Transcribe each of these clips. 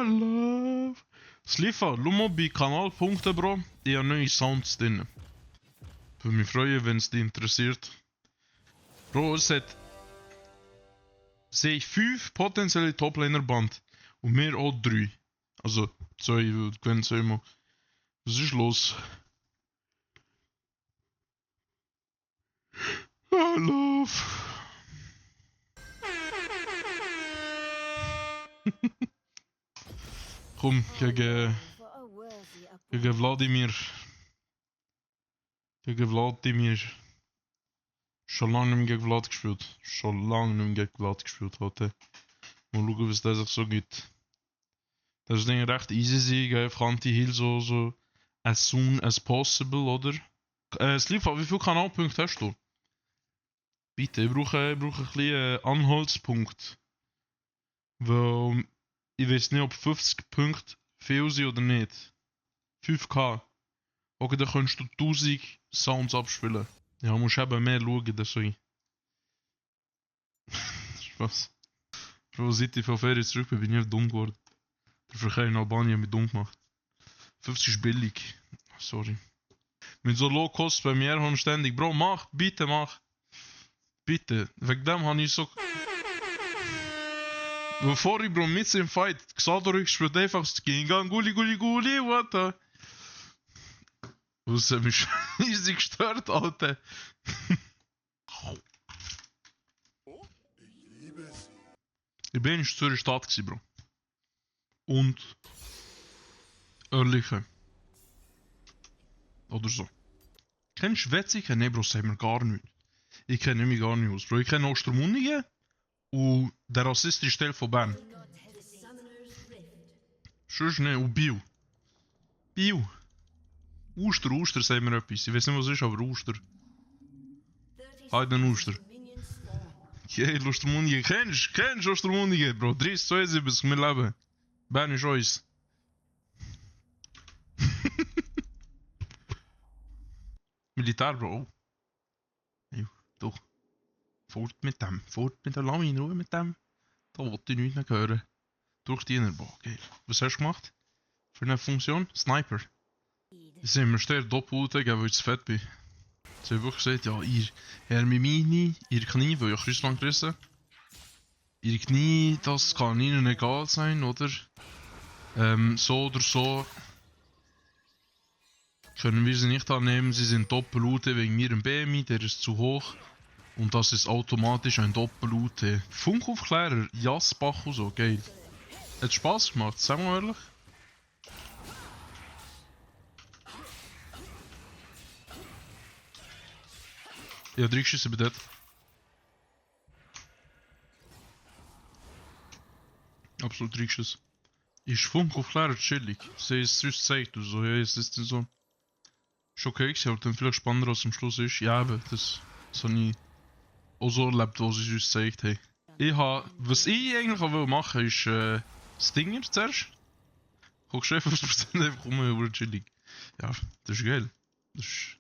love. Slifa, schau mal bei Kanalpunkten, Bro. Ich habe neue Sounds drin. Würde mich freuen, wenn es dich interessiert. Bro, es hat... Sehe ich 5 potenzielle Toplaner-Band. Und wir auch 3. Also 2, wenn es immer. Was ist los? Love. Komm, gegen Wladimir. Gegen Wladimir. Schon lange nicht mehr gegen Vlad gespielt. Schon lange nicht mehr gegen Vlad gespielt heute. Mal schauen, was der sich so gibt. Das ist Ding recht easy sein, einfach Anti-Heal so as soon as possible, oder? Slifa, wie viele Kanalpunkte hast du? Bitte, ich brauche ein bisschen Anhaltspunkt. Weil ich weiß nicht, ob 50 Punkte viel sind oder nicht. 5k. Okay, dann kannst du 1000 Sounds abspielen. Ja, musst eben mehr schauen, deswegen. Spaß. Bro, seit ich von Ferien zurück bin, bin ich dumm geworden. Der Verkehr in Albanien hat mich dumm gemacht. 50 ist billig. Sorry. Mit so Low-Cost bei mir haben ständig, Bro, mach, bitte mach. Bitte. Wegen dem habe ich so... Bevor ich, Bro, mit im Fight, Xaldor gespielt, einfach so Gang, Guli, what the... Was hat mich easy gestört, Alter. Ich bin in Zürich Stadt gewesen, Bro. Und... Ehrliche. Oder so. Kennst du Wetzikon? Ne, Bro, sagt mir gar nicht. Ich kenne mich gar nicht aus, Bro. Ich kenne Ostermundigen und der rassistische Teil von Bern. Sonst ne, und Biel. Biel. Uster sagen wir etwas. Ich weiß nicht, was es ist, aber Uster. Heiden Uster. Okay, Ostermundigen. Kennst du Ostermundigen, Bro? 30, wir leben. Bern ist uns. Militär, Bro. Ja, doch. Fort mit dem. Fort mit dem. Lass mich in Ruhe mit dem. Da wollte ich nichts mehr hören. Durchdiener, boah, geil. Was hast du gemacht? Für eine Funktion? Sniper. Jetzt haben wir schnell Doppel gegeben, weil ich zu fett bin. Sie haben wirklich gesagt, ja, ihr Hermimini, ihr Knie, weil ich Russland gerissen. Ihr Knie, das kann ihnen egal sein, oder? So oder so können wir sie nicht annehmen. Sie sind Doppel-UT wegen ihrem BMI, der ist zu hoch. Und das ist automatisch ein Doppel-UT. Funkaufklärer, Jasbach und so, geil. Hat Spaß gemacht, sagen wir ehrlich. Ja, 3 Schüsse bei dort. Absolut 3 Schüsse. Ist Funkaufklärer chillig. Sie ist sonst gezeigt und so, ja, es ist so. Ist okay gewesen, aber dann vielleicht spannender als am Schluss ist. Ja, aber das habe ich auch so erlebt, was sie uns gezeigt haben. Was ich eigentlich auch machen will, ist Stinger zuerst. Guckst du 50% einfach um, aber chillig. Ja, das ist geil. Das ist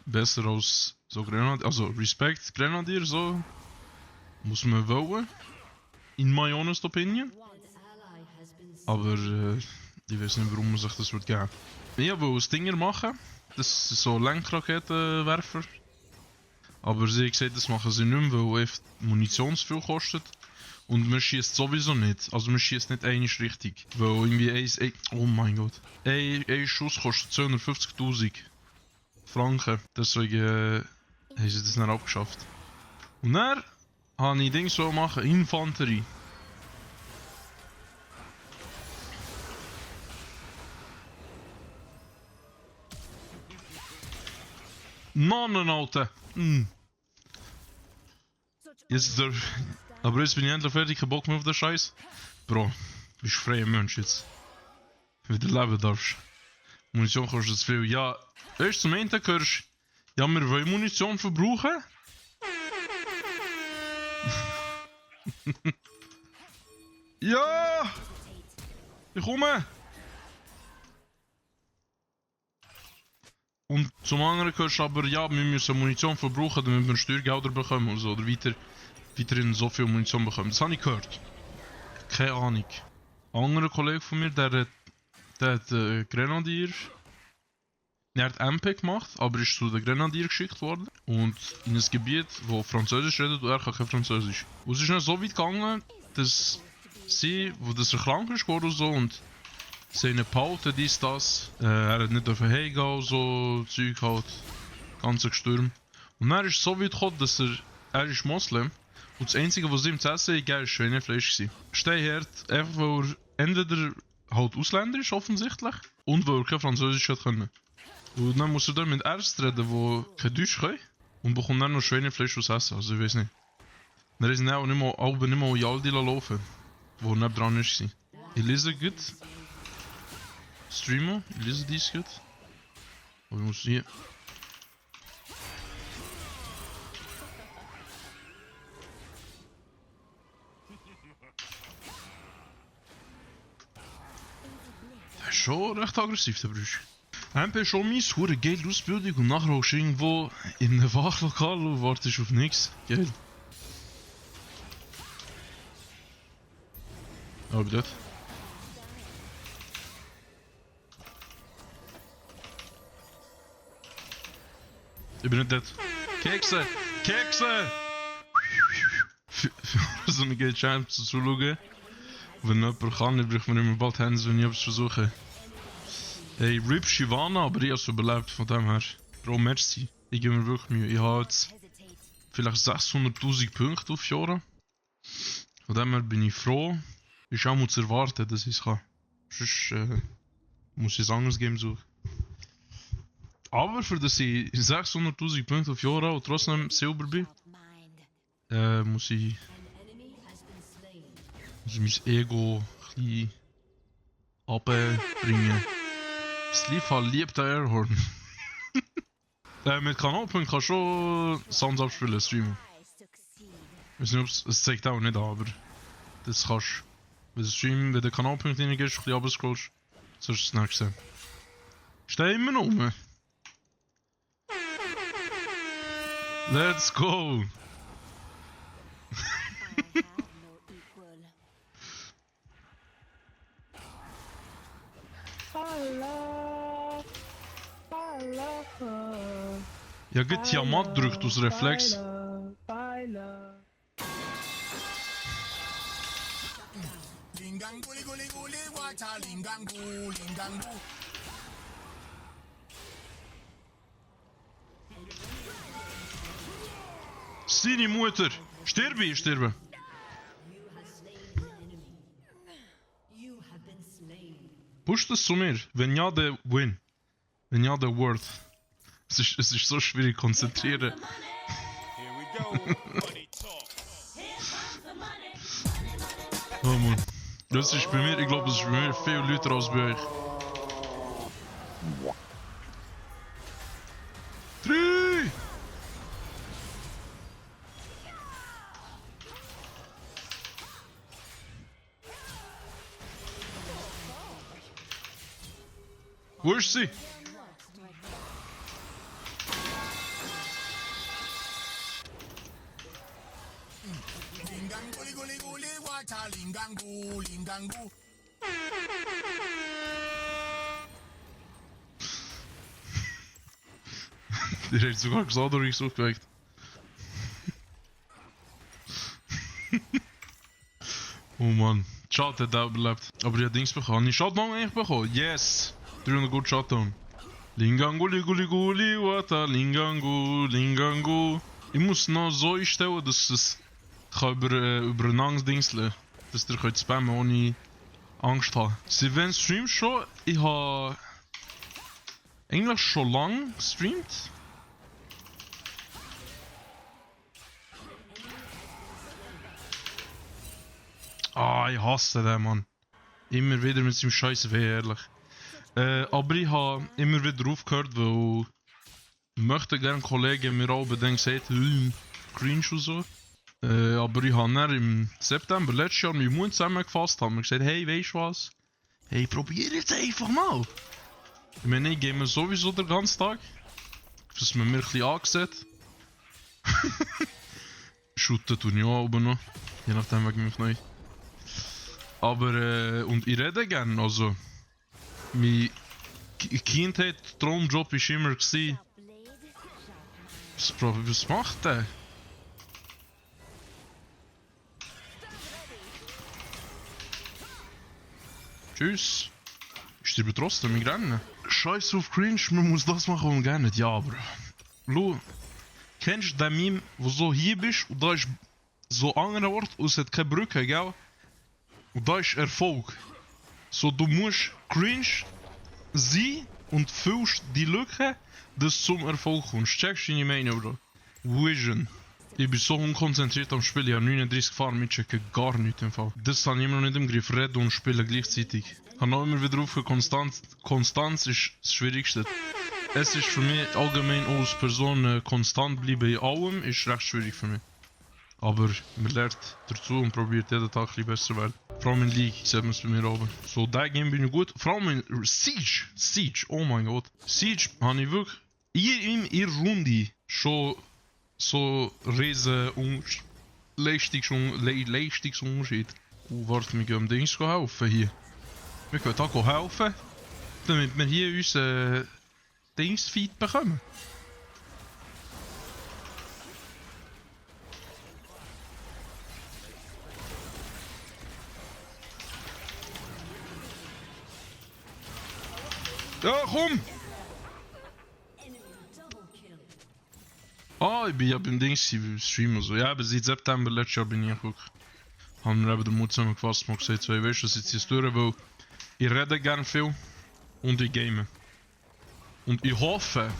besser als so Grenadier. Also Respekt, Grenadier, so. Muss man wollen. In my honest opinion. Aber ich weiß nicht, warum man sich das geben würde. Ich will Stinger machen. Das ist so Lenkraketenwerfer. Aber sie haben gesagt, das machen sie nicht mehr, weil Munition zu viel kostet. Und man schießt sowieso nicht. Also man schießt nicht eine richtig. Weil irgendwie oh mein Gott. Ein Schuss kostet 250.000 Franken. Deswegen haben sie das nicht abgeschafft. Und dann habe ich Ding so machen, Infanterie. Nonnen, Alter! Jetzt aber jetzt bin ich endlich fertig, kein Bock mehr auf den Scheiß. Bro, du bist freier Mensch jetzt. Wieder leben darfst. Munition kostet zu viel. Ja, erst zum Ende hörst ja, wir wollen Munition verbrauchen. Ja! Ich komme! Und zum anderen hörst du aber, ja, wir müssen Munition verbrauchen, damit wir Steuergelder bekommen und so, oder weiterhin so viel Munition bekommen. Das habe ich gehört. Keine Ahnung. Ein anderer Kollege von mir, der hat Grenadier. Er hat MP gemacht, aber ist zu den Grenadier geschickt worden. Und in ein Gebiet, wo Französisch redet und er kann kein Französisch. Und es ist dann so weit gegangen, dass sie, wo das er krank ist geworden und so, und seine Paute, dies, das, er hat nicht dürfen heimgehen, so Zeug halt, ganze Gestürm. Und dann ist es so weit gekommen, dass er ist Moslem. Und das Einzige, was ihm zu essen gegeben ist, Schweinefleisch war. Steinhart, einfach weil er entweder halt Ausländer ist, offensichtlich, und weil er kein Französisch hat können. Und dann muss er dann mit Ärzten reden, die kein Deutsch können, und bekommt dann noch Schweinefleisch aus Essen, also ich weiß nicht. Dann ist er auch nicht mehr in Aldi laufen, wo er nebendran ist. Ich lese gut. Streamer, ich lese dies gut. Aber ich muss hier. Der ist schon recht aggressiv, der Brüsch. MP ist schon mies, hure geile Ausbildung und nachher hockst du irgendwo in einem Wachlokal und wartest auf nichts. Geil. Aber dort. Ich bin nicht dort. Kekse! Kekse! Für so eine geile Chance zu schauen. Wenn jemand kann, ich brauche mir immer bald Hände, wenn ich etwas versuche. Hey, RIP Shivana, aber ich habe es überlebt, von dem her. Bro, merci. Ich gebe mir wirklich Mühe. Ich habe jetzt vielleicht 600.000 Punkte auf Jahre. Von dem her bin ich froh. Ist auch zu erwarten, dass ich es kann. Sonst muss ich ein anderes Game suchen. Aber für das ich 600.000 Punkte auf Jahre und trotzdem Silber bin, muss ich mein Ego ein bisschen runterbringen. Sleefa liebt den Airhorn. Mit Kanalpunkt kannst du schon Sounds abspielen, streamen. Ich weiß nicht, es zeigt auch nicht an, aber das kannst du. Wenn du streamen, wenn du Kanalpunkt reingehst, ein bisschen runterscrollst, sollst du es nicht sehen. Steh immer noch rum. Let's go! Ja, gut, Tiamat drückt aus Reflex. Seine Mutter! Sterbe ich, sterbe! Push das zu mir. Wenn ja, der Win. Wenn ja, der Word. Es ist so schwierig konzentrieren. Oh Mann. Das ist bei mir, ich glaube, es ist bei mir viel lauter als bei euch. 3! Wo ist sie? Der hat sogar gesagt, dass ich so geweckt. Oh Mann. Schade, hat er überlebt. Aber ich habe Dings bekommen. Habe ich Shutdown eigentlich bekommen? Yes! 300 gut Shutdown. Lingangu, liguli, wata, lingangu, lingangu. Ich muss noch so einstellen, dass es übereinander dingseln. Dass ihr könnt spammen ohne Angst haben. Sie wollen Stream schon. Ich habe eigentlich schon lange gestreamt. Ah, ich hasse den, Mann. Immer wieder mit seinem scheiß Weh, ehrlich. Aber ich habe immer wieder aufgehört, weil ich möchte gerne Kollegen mir auch bedenken, sagen, cringe und so. Aber ich habe dann im September letztes Jahr meinen Mund zusammengefasst und gesagt, hey, weißt du was? Hey, probier jetzt einfach mal. Ich meine, ich game sowieso den ganzen Tag. Das man mir ein bisschen angesehen. Shooten tue ich auch oben noch. Je nachdem, wegen mich neu. Aber, und ich rede gern, also. Mein Kindheit, Traumjob war immer gewesen. Was macht der? Tschüss. Ich sterbe trotzdem im Rennen. Scheiß auf Cringe, man muss das machen und gerne nicht. Ja, aber. Lo, kennst du den Meme, wo so hier bist und da ist so an einem Ort und es hat keine Brücke, gell? Und da ist Erfolg. So, du musst cringe sein und füllst die Lücke, dass du zum Erfolg kommst. Checkst du, was ich meine, Bro? Vision. Ich bin so unkonzentriert am Spiel, ich habe 39 gefahren, ich checke gar nichts im Fall. Das habe ich immer noch nicht im Griff, reden und spielen gleichzeitig. Ich habe noch immer wieder aufgehört, Konstanz ist das Schwierigste. Es ist für mich allgemein als Person konstant bleiben in allem, ist recht schwierig für mich. Aber man lernt dazu und probiert jeden Tag ein bisschen besser zu werden. Vor allem in League, sieht man es bei mir oben. So, der Game bin ich gut. Vor allem in Siege, oh mein Gott. Siege habe ich wirklich in der Runde schon so riesen Leistungsunterschied. Warte, wir gehen Dings helfen hier. Wir können da helfen, damit wir hier unseren Dings-Feed bekommen. Ja, komm! Ah, ich bin ja beim Dings Stream und so. Ja, aber seit September letztes Jahr bin ich wirklich. Haben wir eben den Mut zusammengefasst und gesagt, so, weißt du, dass ich jetzt durch, weil ich rede gerne viel und ich game. Und ich hoffe,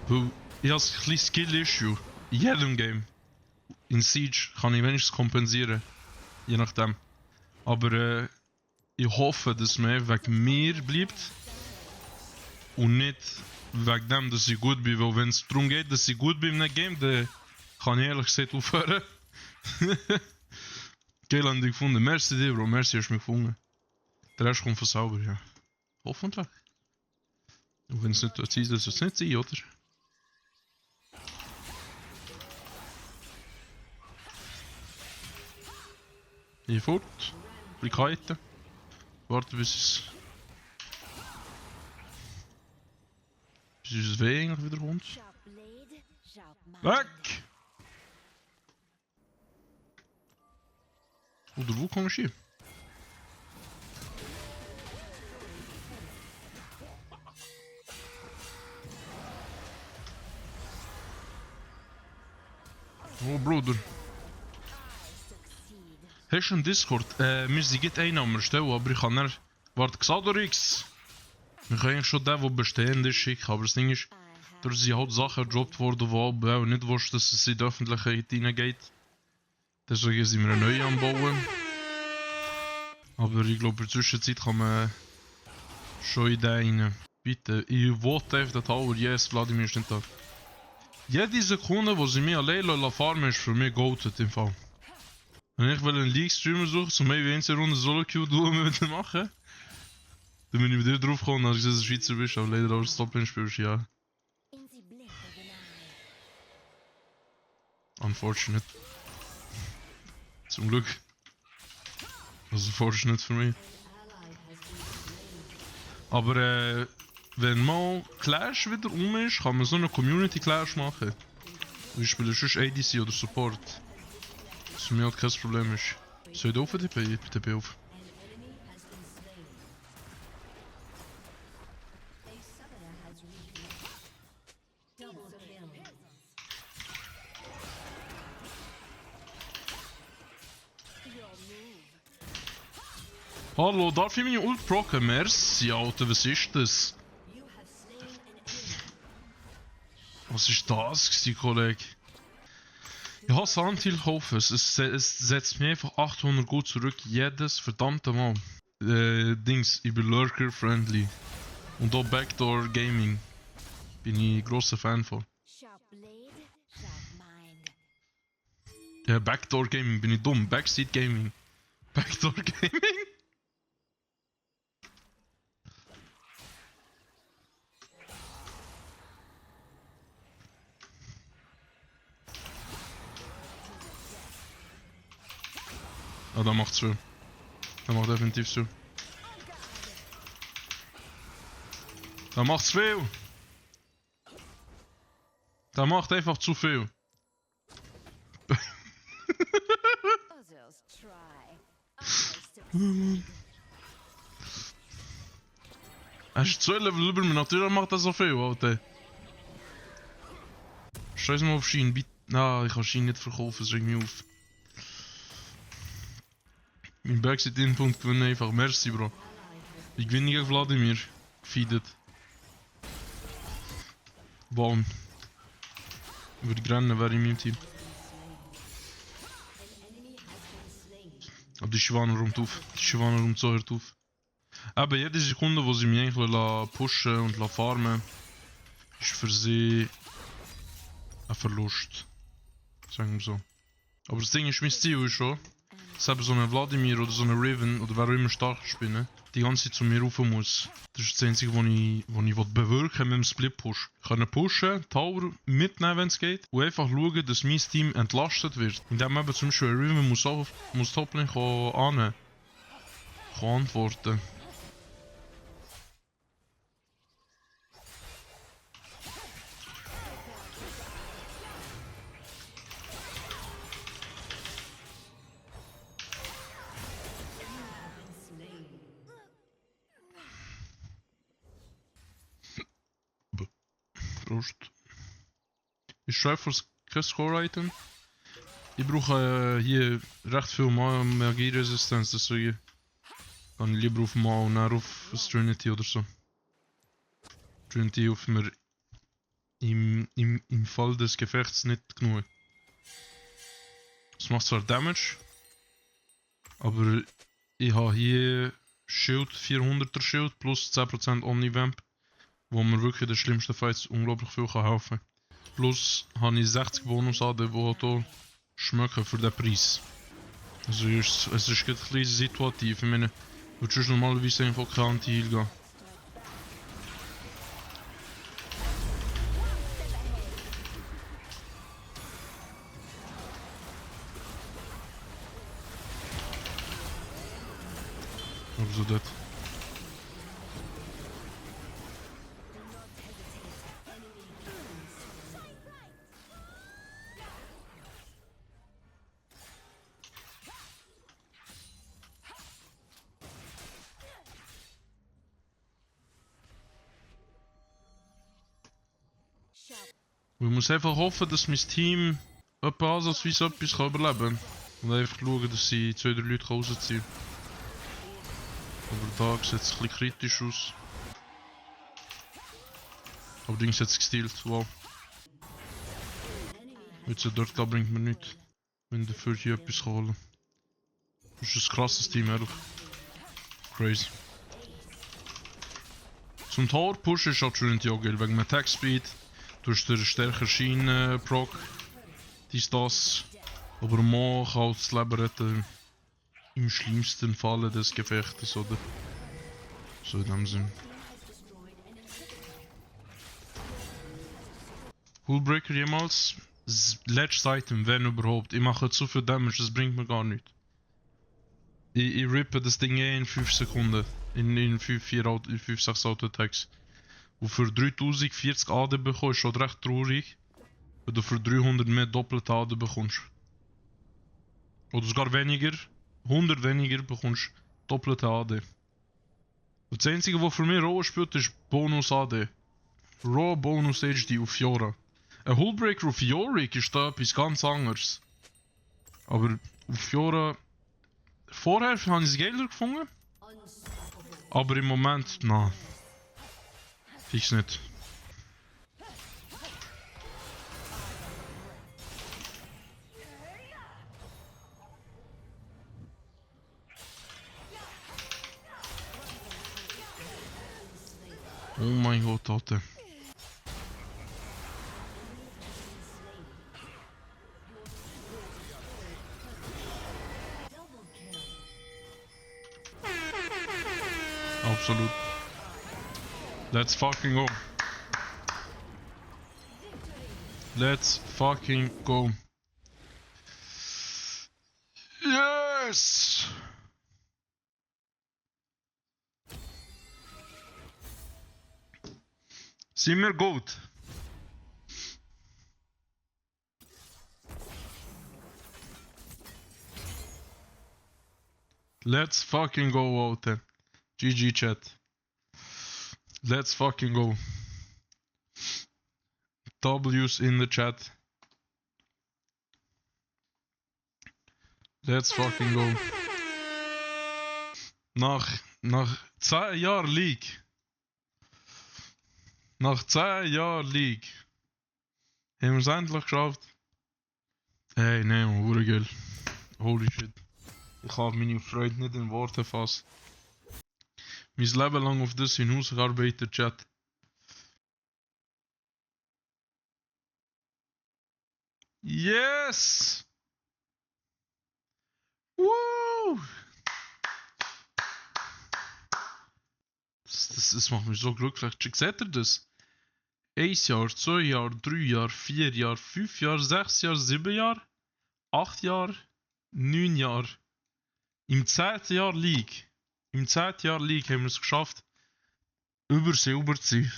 weil ich habe ein kleines Skill-Issue in jedem Game. In Siege kann ich wenigstens kompensieren, je nachdem. Aber ich hoffe, dass man wegen mir bleibt und nicht wegen dem, dass ich gut bin. Weil wenn es darum geht, dass ich gut bin in einem Game, dann kann ich ehrlich gesagt aufhören. Geil haben dich gefunden. Merci dir, Bro. Merci, hast du mich gefunden. Der Rest kommt von selber, ja. Hoffentlich. Und wenn es nicht so ist, dann soll es nicht sein, oder? Hier fort. Flickheiten. Warte, bis unser W eigentlich wieder kommt. Weg! Oder wo kommst du hier? Oh, Bruder. Hast du einen Discord? Wir sind einen am Erstellen, aber ich kann nicht. Warte, Xadorix! Wir können eigentlich schon den, der bestehend ist, schicken, aber das Ding ist, da sind halt Sachen gedroppt worden, die auch nicht wussten, dass es in die Öffentlichkeit hineingeht. Deswegen sind wir eine neue am Bauen. Aber ich glaube, in der Zwischenzeit kann man schon in den rein. Bitte, ich wollte auf den Tower, yes, Vladimir ist nicht da. Jede Sekunde, wo sie mich alleine farmen, ist für mich goated im Fall. Wenn ich einen League-Streamer suche, so mehr wie eine Runde Solo-Queue mit machen, dann bin ich wieder drauf gekommen, als ich dass du Schweizer bist, aber leider auch das Top-Lane spielst, ja. Unfortunate. Zum Glück. Also fortunate für mich. Aber wenn mal Clash wieder ist, kann man so eine Community Clash machen. Wir spielen sonst ADC oder Support. Was für mich halt kein Problem ist. Soll ich auf TP? Ich TP auf. Hallo, darf ich meine Ult procken? Merci, Alter, was ist das? Was ist das gewesen, Kollege? Ich hasse Anti-Hofen, es setzt mir einfach 800 gut zurück, jedes verdammte Mal. Dings, ich bin Lurker-friendly. Und auch Backdoor Gaming. Bin ich grosser Fan von. Ja, Backdoor Gaming, bin ich dumm. Backseat Gaming. Backdoor Gaming? Ah, da macht's viel. Der macht definitiv so. Der macht zu viel. Der macht einfach zu viel. Er ist 2 Level über mir, natürlich macht er so viel, Alter. Scheiß mal auf Schienen, bitte. Na, ich kann Schienen nicht verkaufen, das regt mich auf. Mein Backseat-Input gewinnt einfach, merci Bro. Ich gewinne gegen Vladimir. Gefeedet. Baum. Über die Rennen wäre in meinem Team. Aber die Schwaner rum auf. Die Schwaner rum so hart auf. Aber jede Sekunde, wo sie mich eigentlich pushen und farmen, ist für sie ein Verlust. Sagen wir so. Aber das Ding ist, mein Ziel ist schon, dass eben so ein Vladimir oder so ein Riven oder wer auch immer stark spielen, die ganze Zeit zu mir rauf muss. Das ist das Einzige, was ich bewirken mit dem Split-Push. Ich kann pushen, Tower mitnehmen, wenn es geht, und einfach schauen, dass mein Team entlastet wird. Indem eben zum Beispiel ein Riven muss Toplane antworten. Prost. Ich schreibe kein Score-Item. Ich brauche hier recht viel Magieresistenz, deswegen kann ich lieber auf Mal und dann auf das Trinity oder so. Trinity hilft mir im Fall des Gefechts nicht genug. Es macht zwar Damage, aber ich habe hier Schild, 400er Schild plus 10% Omni-Vamp, wo mir wirklich in den schlimmsten Fights unglaublich viel helfen kann. Plus habe ich 60 Bonus an, die hier schmecken für den Preis. Also es ist ein bisschen situativ. Ich meine, du würdest normalerweise einfach kein Anti-Heal gehen. Aber so das. Ich muss einfach hoffen, dass mein Team etwa ansatzweise etwas überleben kann. Und einfach schauen, dass sie 2, 3 Leute rausziehen. Aber da sieht es ein bisschen kritisch aus. Aber Dings hat es gestealt, wow. Jetzt dort da bringt mir nichts. Wenn dafür hier etwas holen kann. Das ist ein krasses Team, ehrlich. Crazy. Zum Tor pushen ist auch Trinity auch geil, wegen dem Attack Speed. Du hast einen stärkeren Schienen-Proc. Dies, das. Aber man kann auch das Leben retten. Im schlimmsten Falle des Gefechtes, oder? So in dem Sinn. Hullbreaker jemals? Das letzte Item, wenn überhaupt. Ich mache zu viel Damage, das bringt mir gar nichts. Ich rippe das Ding in 5 Sekunden. In 5, 6 Auto-Attacks. Und für 3040 AD bekommst, ist schon recht traurig. Wenn du für 300 mehr doppelte AD bekommst. Oder sogar weniger. 100 weniger bekommst doppelte AD. Und das einzige, was für mich Roh spielt, ist Bonus AD. Raw Bonus HD auf Fiora. Ein Hullbreaker auf Yorick ist da etwas ganz anderes. Aber auf Fiora. Vorher habe ich es geiler gefunden. Aber im Moment, nein. Fix nicht. Oh mein Gott, Alter. Absolut. Let's fucking go. Let's fucking go. Yes! Sind wir gut? Let's fucking go out then. GG chat. Let's fucking go. W's in the chat. Let's fucking go. Nach 10 Jahren League. Nach 10 Jahren League. Haben wir es endlich geschafft. Hey, nein, hure geil. Holy shit. Ich habe meine Freude nicht in Worte fassen. Mein Leben lang auf das hinausgearbeitet, Chat. Yes! Woo! Das macht mich so glücklich. Seht ihr das? 1 Jahr, 2 Jahre, 3 Jahre, 4 Jahre, 5 Jahre, 6 Jahre, 7 Jahre, 8 Jahre, 9 Jahre. Im 10. Jahr League. Im 10. Jahr League haben wir es geschafft, über Silber zu sein.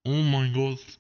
Oh mein Gott.